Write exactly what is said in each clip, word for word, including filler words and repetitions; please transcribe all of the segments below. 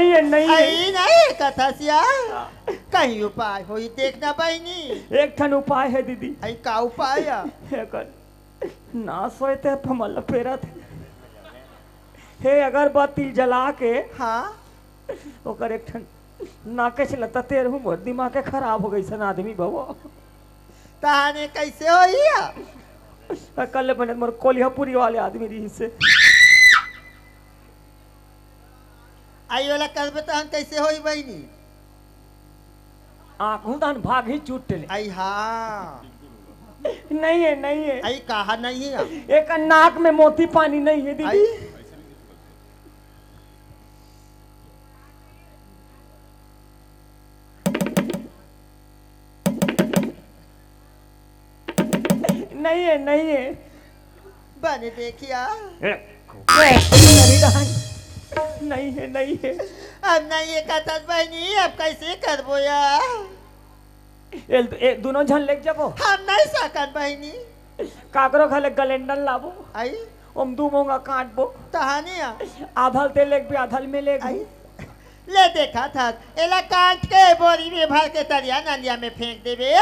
ये नहीं है। अई नहीं कथा सिया। कहीं उपाय होई देखना बहिनी। एक ठन उपाय है दीदी। अई का उपाय है? एकर ना सोए ते पमल पेरत हे। हे अगरबत्ती जला के हाँ। ओकर एक ठन नाकेच लता तेरहू मोर दिमाग के खराब हो गई सन आदमी बाबू। तहाने कैसे होई या? कल बने मोर कोलियापुरी वाले आदमी रही से। आई वाला करबे तहन कैसे होई बहिनी? आँखों तहन भाग ही चुट ले। आई हाँ। नहीं है, नहीं है। आई कहा नहीं है? एक नाक में मोती पानी नहीं है दीदी। आई? नहीं है, नहीं है। बने देखिया। ए, ए, नहीं है, नहीं है। अब नहीं है कथा बहिनी, अब कैसे करबो या? ए, ए, दोनों झन लेके जाबो। हम नहीं सकन बहिनी। काकरो घले गलेंडर लाबो। आई? ओम दू मोंगा काटबो। तहानिया। आधल ते लेके भी, आधल में लेके भी। आई? ले देखा था, एला काट के बोरी में भर के तरिया नलिया में फेंक देबे।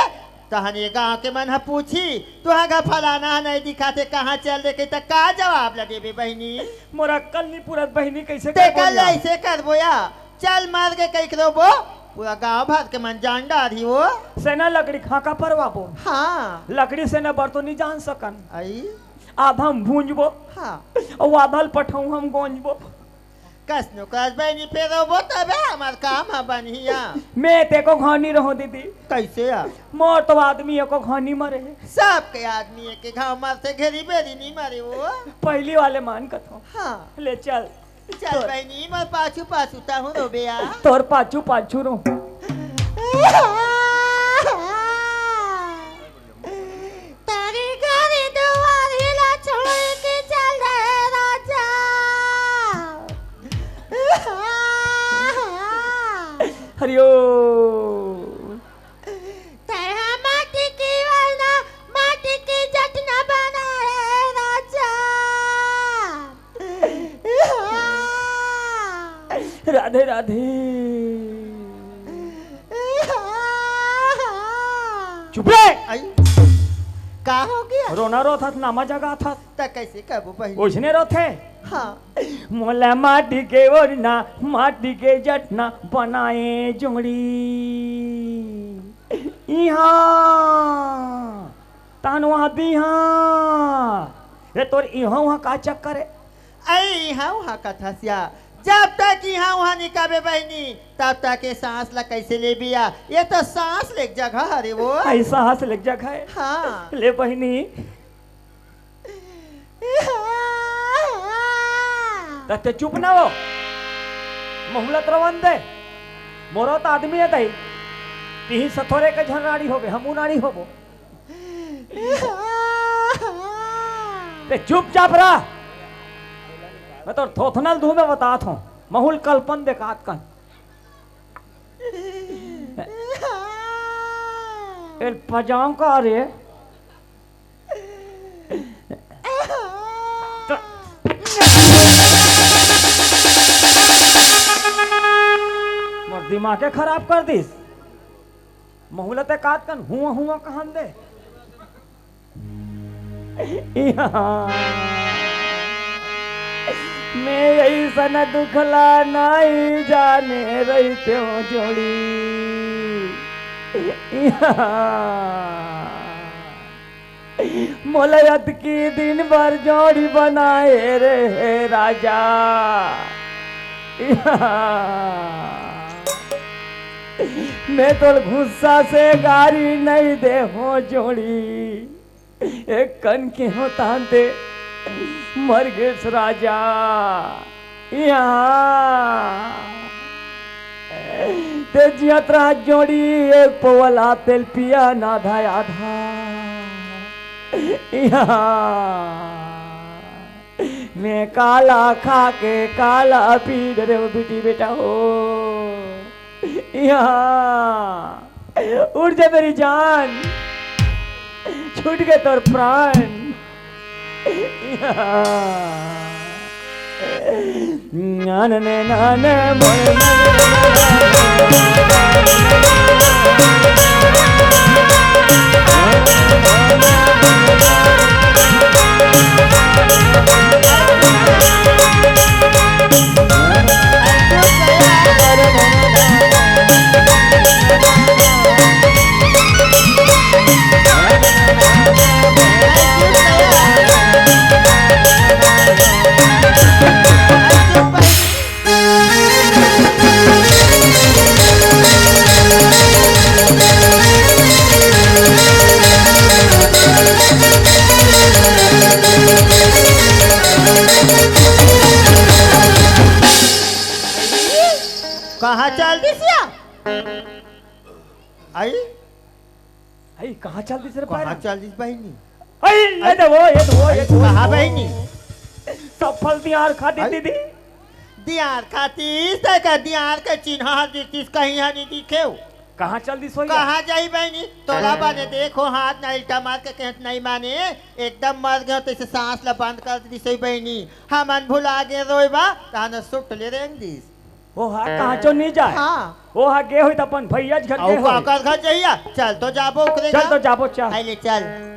तहन ये गांव के मन ह पूछी, "तुहा घर फलाना ह नहीं दिखाते, कहाँ चल दे?" कही त का जवाब ला देबे बहिनी? मोर अक्कल नहीं पूरत बहिनी, कैसे तेकर करबो ले या? ऐसे करबो या, चल मार के कई करोबो, पूरा गांव भर के मन जान डारही वो। सेना लकड़ी खाका परवाबो। हाँ। लकड़ी सेना बर तो नहीं जान सकन। आई? आधा हम भूंजबो। हाँ। अउ आधा ल पठऊ हम गोंजबो। कस नो कस बहिनी पेरोबो तबे हमर काम ह बनही या। मैं तेको घानी रहूं दीदी। कैसे या? मोर तो आदमी एको घानी मरे हे। सबके आदमी एके घाव मरथे, घेरी बेरी नी मरे वो। पहली वाले मान कथो। हाँ। ले चल। चल तोर बहिनी, मैं पाछू पाछू ताहूं रोबे या। तोर पाछू पाछू रो। तारी गारी दुआरी ला छोड़ के चल रहे राजा। हरिओ। तैहा माटी की वरना, माटी की जटना बना है राजा। राधे राधे। चुप रे। आई, का हो गया? रोना रोथस, नामा जगाथस। त कैसे कबो बहिनी? ओइसने रोथे। हाँ। मोला माटी के ओढ़ना, माटी के जटना बनाए जोड़ी। इहाँ तहन वहाँ दिहा। रे तोर इहाँ वहाँ का चक्कर है? अरे इहाँ वहाँ का थसिया, जब तक इहाँ वहाँ निकाबे बहिनी, तब तक ये सांस ला कैसे लेबे या? ये तो सांस लेक जगह हरे वो। आई सांस लेक जगह है। हाँ। ले बहिनी। त ते चुप ना हो, महुलत रवन दे। मोरो त आदमी है दई, तिही सथोरे के झन राड़ी होबे, हमू राड़ी होबो। ते चुपचाप रह। मैं तो थोथनल धू में बतात हूँ, महुल कल्पन देखात कन। ए, पजाऊं का रे? मोर दिमाग के खराब कर दिस। महुला ते कात कन हुआ हुआ कहन दे। इहाँ मैं अइसन दुखला नहीं जाने रहितेंव जोड़ी। इहाँ मोला अतकी दिन बर जोड़ी बनाए रे हे राजा। इहाँ मैं तोर गुस्सा से गारी नहीं दे हो जोड़ी। एक कन के हो तान दे मर गेस राजा। इहाँ ते जियत रहा जोड़ी, एक पवला तेल पिया ना आधा आधा। इहाँ मैं काला खा के काला पी डरे हो बेटी बेटा हो। इहाँ उठ जा मेरी जान, छूट गए तोर प्राण। इहाँ नान ने नान मोर कहाँ चल दिस या? आई? आई, कहाँ चल दिस रे कहाँ पैरा? चल दिस बहिनी? आई, ये दे वो, ये दे वो, ये आई, दे वो, कहाँ ये दे वो। बहिनी? सब फल दियार खा दी आई? दीदी। दियार खातीस, तेकर दियार के चिन्हा ह दिखतीस, कहीं ह नहीं दिखेव। कहाँ चल दिस होई? कहाँ जाही बहिनी? तोला बने देखो, हाथ ना इल्टा मार के कहत नहीं माने, एकदम मर गयो, तैसे सांस ला बंद कर दिस होई बहिनी। हमन भुला गे रोय बा, ताना सुट ले रेंग दिस। ओ हा, कहाँ चो नहीं जाए? हाँ। ओ हा, गे होई त अपन भैया घर अउ गे होई। काकर घर जइया? चल तो जाबो ओकरे चल घर। तो जाबो, चल। आइले चल।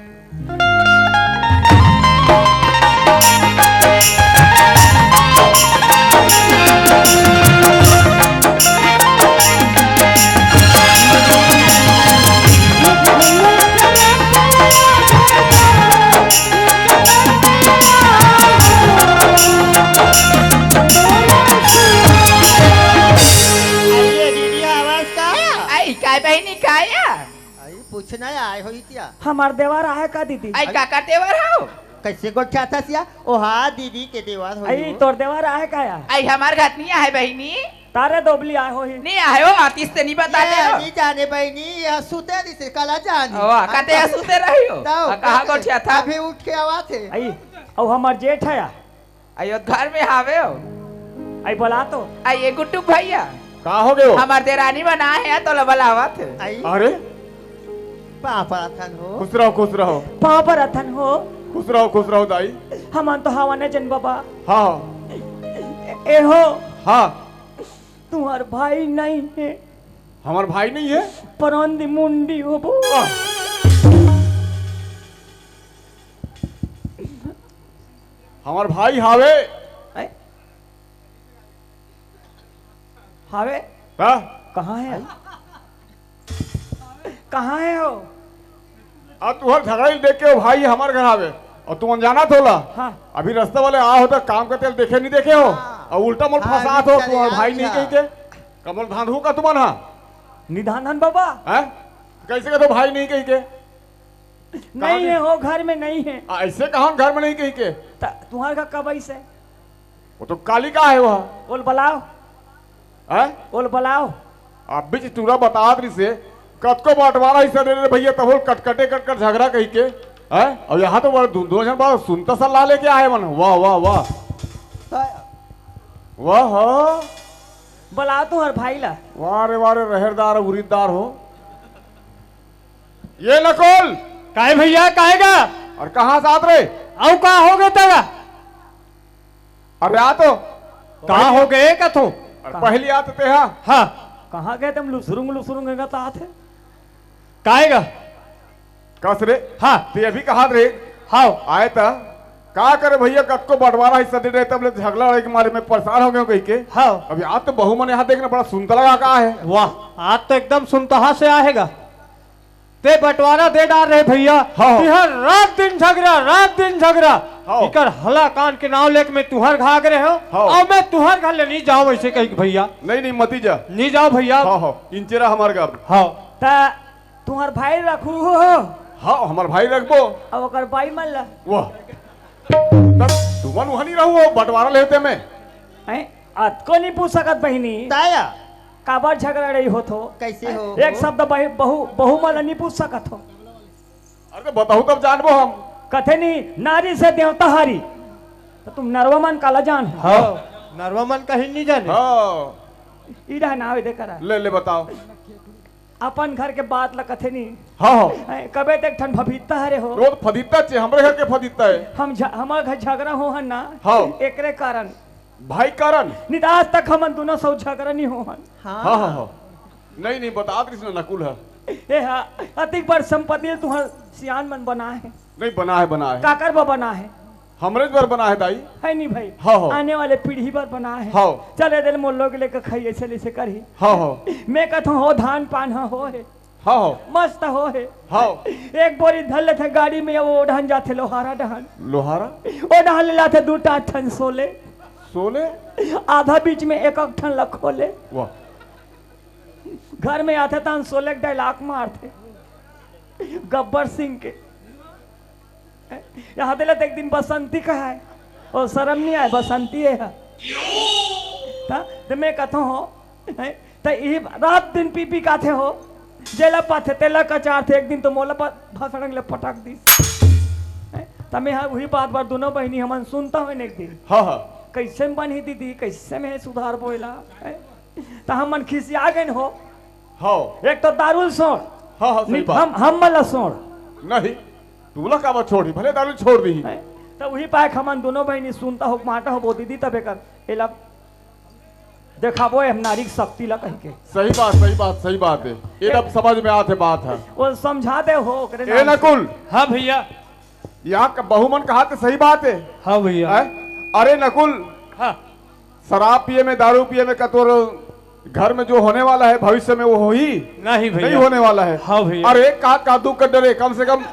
अरे दीदी, आवाज का? आई, काय बहिनी, काय आ? आई, पूछना आए होई क्या? हमार देवर आहे का दीदी? आई, काकर देवर हव? कैसे गोठियाथस या? ओ हा, दीदी के देवर होई आई, हो। तोर देवर आहे का या? आई, हमार घर नहीं आहे बहिनी। तारे दोबली आए होही। नहीं आहे हो, आतिस ते नहीं बता दे ये हो। नहीं जाने बहिनी, ये सुते नहीं से कला जानी। ओ, कते सुते रही हो? तब आ, कहाँ कते? गोठियाथा? अभी उठ के आवा थे। आई, अउ हमार जेठ है या? अयो, घर में हावे हो। आई, बोला तो। आई, ये गुड्डू भैया। का हो गयो? हमार देरानी बना है, तोला बलावत है। आई। अरे, पाँव परथन हो। खुश रहो, खुश रहो। पाँव परथन हो। खुश रहो, खुश रहो दाई। हमन तो हवा न जन बाबा। हाँ, हाँ। ए हो। हाँ। तुम्हार भाई नहीं है। हमार भाई नहीं है? परंदी मुंडी हो बो। आह। हमार भाई हावे। ऐ? हावे? का? कहाँ है? कहाँ है हो? अब तुहर झगड़ा ही देख के वो भाई हमार घर आवे और तुम अनजाना थोला। हाँ। अभी रास्ता वाले आ होता काम करते देखे नहीं देखे हो। हाँ। और उल्टा मोल हाँ, फंसात हो, निकल तुम्हार यार, भाई नहीं निकल। कही के। कमल धान हो का तुमन हा? निधान हन बाबा। हैं? कैसे कहते हो भाई नहीं कही के? नहीं कहाँ है हो, घर में नहीं है। आ, ऐसे कहाँ घर में नहीं कही के? त-, तुम्हार घर कब ऐसे? वो तो काली का है वह। बोल बुलाओ। हैं? बोल बुलाओ। अब बीच टूरा बतात रही से, कतको बंटवारा हिस्सा दे रहे भैया, तब बोल कटकटे कटकट झगड़ा कही के। हैं? और यहाँ तो बड़ा दो, दो जन बड़ा सुनता सा ला लेके आए मन। वाह, वाह, वाह। वाह, हाँ। बुलाओ तुम्हार भाई ला। वाह रे, वाह रे, रहरदार, उरीददार हो। ये नकुल। काहे भैया, काहे गा? और कहाँ साथ रे? अउ का हो गए तेरा? अरे आ तो। कहाँ हो गए का तू? अरे पहली आ तो ते हा। हाँ। कहाँ गए तुम लुसरुंग लुसरुंग का तात है? काहे गा? कस रे? हाँ। ते अभी कहाँ रे? हाँ। आए ता? का करे भैया, कतको बंटवारा हिस्सा दे रहे, तब ले झगड़ा लड़ाई के मारे में परेशान हो गए कही के। हाँ। अब यार तो बहू मन यहाँ देखना बड़ा सुनता लगा का है। वाह, आज तो एकदम सुनतहा से आएगा। ते बंटवारा दे डार रहे भैया। हाँ। तिहर रात दिन झगड़ा, रात दिन झगड़ा। हाँ। इकर हला कान के नाव लेके मैं तुहर घर आ रहे हो। हाँ। और मैं तुहर घर ले नहीं जाओ ऐसे कही के भैया। नहीं, नहीं, मती जा। नहीं जाओ भैया। हाँ, हाँ, इंचेरा हमार घर। हाँ। ता तुम्हार भाई रखू हो। हाँ, हमार भाई रखबो। अब ओकर भाई मन ला। वाह। तब तुमन वहां नहीं रहू हो, बंटवारा लेते में। हैं? अतको नहीं पूछ सकत बहिनी। ताया। काबर झगड़ा रही होत हो? कैसे हो? एक शब्द बही-, बहू, बहू मन ला नहीं पूछ सकत हो। अरे तो बताओ तब जानबो हम। कथे नहीं, नारी से देवता हारी। तो तुम नरवा मन काला जान हो? हाँ, नरवा मन कहीं नहीं जाने। हाँ। ई रहा नाव दे करा। ले, ले बताओ। अपन घर के बात ला कथे नहीं। हाँ, हाँ। ऐ, कबे तक ठन फफीता हरे हो। वो तो फदीता चे, हमरे घर के फदीता है। हम झ-, हमार घर झगड़ा हो हन ना। हाँ। एकरे कारण। भाई करण। नहीं त आज तक हमन दूनों सौ झगड़ा नहीं होवन। हाँ, हाँ, हाँ। नहीं, नहीं, बतात रहिस ना नकुल ह। ए हा, अतिक बड़ संपत्ति ल तुहर सियान मन बनाए हे। नहीं, बना है, बना है। काकर बर बना है? हमरे बर बना है, दाई। है नहीं भाई? हाँ, हाँ। आने वाले पीढ़ी बर बना है। हाँ। चल, ए दे ल मोर लोग लेके खाइए, चल इसे करही। हाँ, हाँ। मैं कथों, हो धान पान ह, हो हे। हाँ, हाँ। मस्त हो हे। हाँ। एक बोरी धर लेथे गाड़ी में, वो डहन जाथे लोहारा डहन। लोहारा? वो डहन ले लाथे दू टा ठन सोले। सोले? आधा बीच में एक एक ठन ल खोले। वाह। घर में आथे तहन सोले के dialogue मारथे। गब्बर सिंह के। यहाँ दे ल त एक दिन बसंती कहाय। ओ, शरम नहीं आय, बसंती हे हा। त, त मैं कथों हो, हैं? त इही रात दिन पी पी काथे हो, जेला पाथे तेला कचारथे, एक दिन तो मोला प-, भसड़ंग ले पटक दिस। हैं? त मैं हा उही बात बर दूनों बहिनी हमन सुनता हन एक दिन। हाँ, हाँ। कैसे में बनही दीदी, कैसे में सुधारबो एला, हैं? त हमन खिसिया गेन हो। हाँ। एक तो दारू ल सोंड़। हाँ, हाँ, सही नि-, बात। हम, हम मन ल सोंड़। नहीं, तुला काबर छोड़ही, भले दारू छोड़ दिही। हैं? त उही पाय हमन दूनों बहिनी सुनता हो, माटा हो, बो दीदी, तब एकर एला देखाबो ए हम नारी के शक्ति ला कहिके। सही बात, सही बात, सही बात है। ये तब समझ में आथे बात ह। वो समझा दे हो, ओकरे ए नाम से। नकुल। हाँ भैया। यहाँ क-, बहू मन कहाथे सही बात है। हाँ भैया। हैं? अरे नकुल। हाँ। शराब पिए में, दारू पिए में का तोर घर में जो होने वाला है भविष्य में वो होही? नहीं भैया। नहीं होने वाला है। हाँ भैया। अरे का, का दुख कर डरे, कम से कम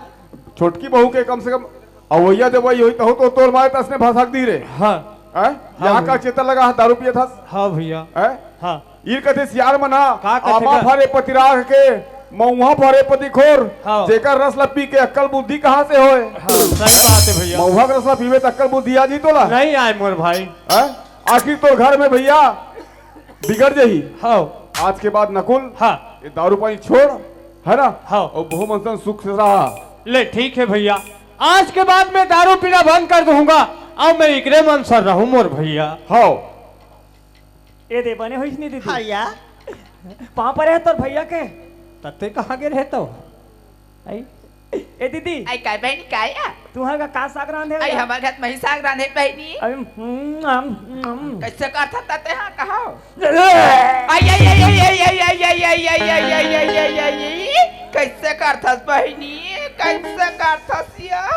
छोटकी बहू के कम से कम अवैया देवई होही तहू तो तोर मारे तसने भसक दी रे। हाँ। हैं? हाँ यहाँ का भैया। चेता लगा है दारू पिए थस? हाँ भैया। हैं? हाँ। ईर कथे सियार मना, का कथे आमा का? फरे पतिराख के, मऊहा फरे पतिखोर, हाँ। जेकर रस ला पी के अक्कल बुद्धि कहाँ से होए? हाँ, सही बात है भैया। मऊहा के रस ला पीबे त अक्कल बुद्धि आ जी तोला? नहीं आए मोर भाई। हैं? आखिर तोर घर में भैया बिगड़ जही। हाँ। आज के बाद नकुल, हाँ। ये दारू पानी छोड़, है ना? हाँ। और बहू मन संग सुख से रहा। ले ठीक है भैया, आज के बाद मैं दारू पीना बंद कर दूंगा, अब मैं इकरे मन से रहूं मोर भैया। हाँ। ए दे बने होइस नहीं दीदी? हाँ या। पाँव परे हे तोर भैया के। तत्ते कहाँ गे रहे तो? आई। ए दीदी। आई काय बहिनी, काय या? तुहर का, का साग रांधे आई हो? हमर घर मही साग रांधे बहिनी। आई, हम्म, हम्म, हम्म। कैसे करथा तते हाँ कहो? अरे! आई, आई, आई, आई, आई, आई, आई, आई, आई, आई, आई, आई, आई, आई, आई, आई, आई, आई, आई, कैसे करथस बहिनी? कैसे करथस या?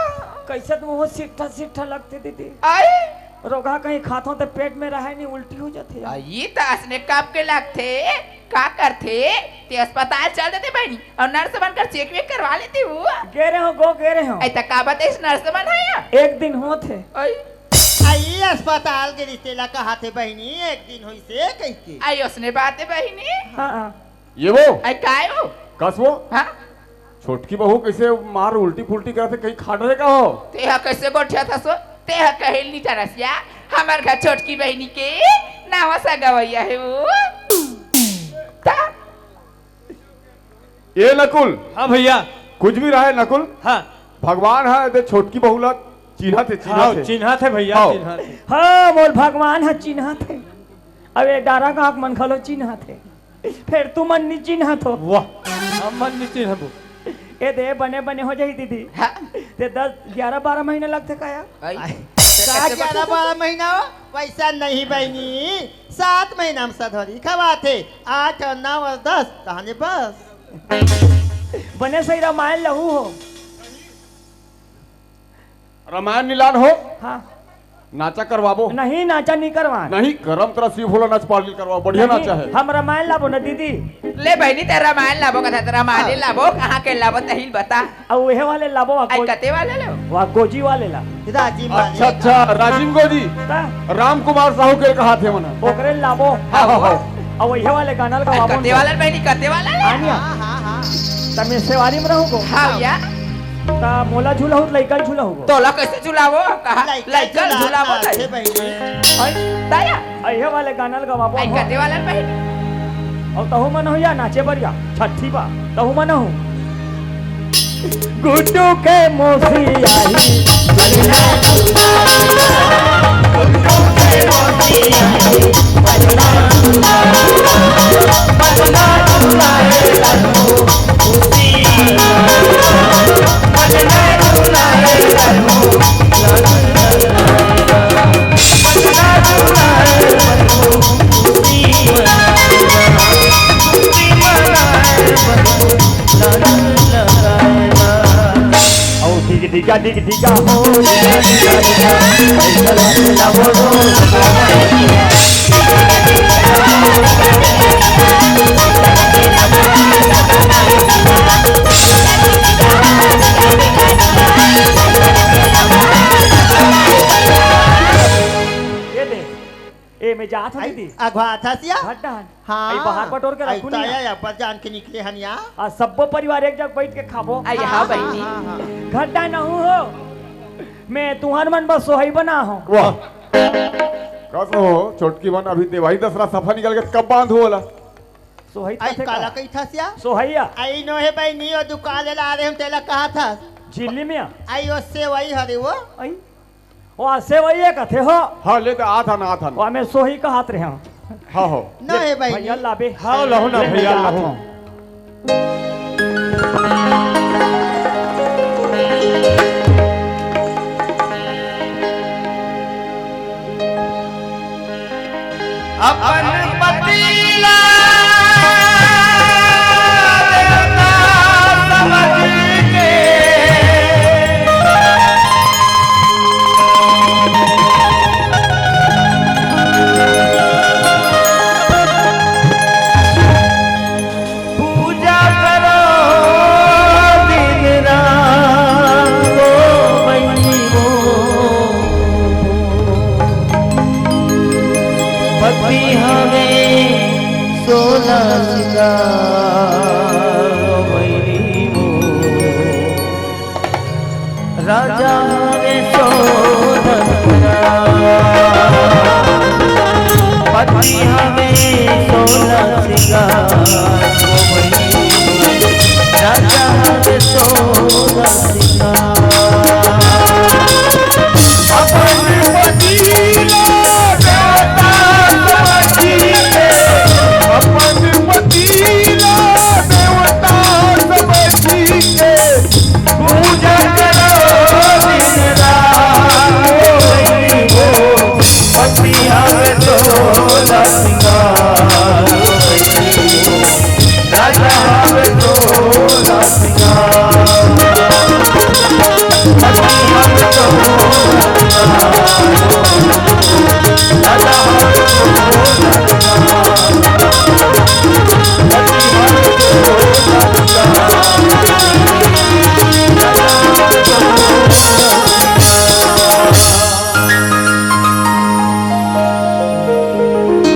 कैसे तुम हो सिट्ठा, सिट्ठा लगते दीदी? आई? रोगहा कहीं खाथो त पेट में रहे नहीं, उल्टी हो जाथे। आ, ई त असने कब के लगथे, का करथे, ते अस्पताल चल देते बहिनी, अउ नर्स मन कर चेक वेक करवा लेते वो। गे रहे हो गो, गे रहे हो। ऐ त का बताइस नर्स मन ह या? एक दिन होत हे। आई। आई अस्पताल के रिश्ते ला कहा थे बहिनी, एक दिन होइसे कहिके। आई उसने बात है बहिनी। हाँ, हाँ। ये वो? आई काय वो? कस वो? हाँ? छोटकी बहू कैसे मार उल्टी फुल्टी करथे, कहीं खा डरे का हो? तेहा कैसे गोठियाथस वो? तेहा कहिल नी जानस या? हमर घर छोटकी बहिनी के नावा सा गवैया है वो। ता? ए नकुल। हाँ भैया। कुछ भी रहे नकुल। हाँ। भगवान ह दे छोटकी बहू ला चिन्हत हे, चिन्हत हाँ, हे। चिन्हत हे भैया, हाँ। चिन्हत हे। हाँ, मोर भगवान ह चिन्हत हे। अब ए डारा गाँव के मन घलो चिन्हत हे। फेर तुमन नी चिन्हत हो। वाह, हमन नी चिन्हबो। ए दे, बने बने हो जाही दीदी। हाँ। ते दस, ग्यारह, बारह महीना लगथे का या? आई। का ग्यारह, बारह महीना हो? वैसा नहीं बहिनी, सात महीना में सधौरी खवाथे, आठ और नौ और दस, तहने बस। बने सही रामायण लहू हो। रामायण निलान हो? हाँ। नाचा करवाबो? नहीं, नाचा नहीं करवा। नहीं, करम तरा शिव भोला नाच पार्टी करवाओ, बढ़िया नहीं, नाचा है। हम रामायण लाबो ना दीदी। ले बहिनी, ते रामायण लाबो कथा, ते रामायण हाँ। लाबो, कहाँ के लाबो, तहिल बता। अब उहे वाले लाबो, आ आई गोज- कते वाले लो? वा गोजी वाले ला। राजीव अच्छा, वाले। अच्छा, राजीव गोजी। ता? राम कुमार साहू के कहा थे मना। ओकरे लाबो। हाँ, हाँ, हाँ। अब उहे वाले गाना आई लगाबो कते ना। वाला बहिनी, कते वाला ले? आनिया। हाँ, हाँ, हाँ। तमे सेवारी में रहू को? हाँ, या। ता मोला झुलाहू, लइका झुलाहू को? तोला कैसे झुलावो? कहा? लइका लइका झुलाना झुलावो, अच्छे तई। बहिनी। और ताया? अइहे वाले गाना ल गवाबो आई हो। कते वाला बहिनी? अउ तहू मन हो या नाचे बरिया, छठी बा, तहू मन हो। गुड्डू के मौसी आई। डिगा डिग डिगा हो, डिगा डिगा डिगा, ऐसा लगे ना वो रो। ये दे, ए, मैं जात हूँ आई, दीदी। अघवा था सिया? घट डहन। हाँ। आई बाहर बटोर के आई रखू नहीं। ताया या पर जान के निकले हन या। आ, सब्बो परिवार एक जग बैठ के खाबो। आई, हाँ, हाँ, बहिनी। हाँ, हाँ। घट डहन हूँ हो। मैं तुहर मन बर सोहई बना हूँ। वाह। कस हो, छोटकी मन अभी देवारी दसरा सफा निकल के कब बांध हो वाला? सोहई आई काला का? कही था सिया? सोहई आ। आई नो हे बहिनी, ओ दुकान ले ला रहे हम तेला कहा था। झिल्ली में आ। आई ओ सेवई हरे वो। आई। ओ, आ सेवइया कथे हो। हाँ, ले त आथन, आथन। ओ, मैं सोही कहत रहे हूँ। हाँ हो। न हे भाई। भैया लाबे। हाँ, लहू ना, भैया, लहू। अपन पति ला देवता समझ के पूजा करो दिन रात ओ बहिनी मोर। पति हवे सोला सिंगार ओ बहिनी मोर। राजा हवे सोला सिंगार। पति हवे सोला सिंगार।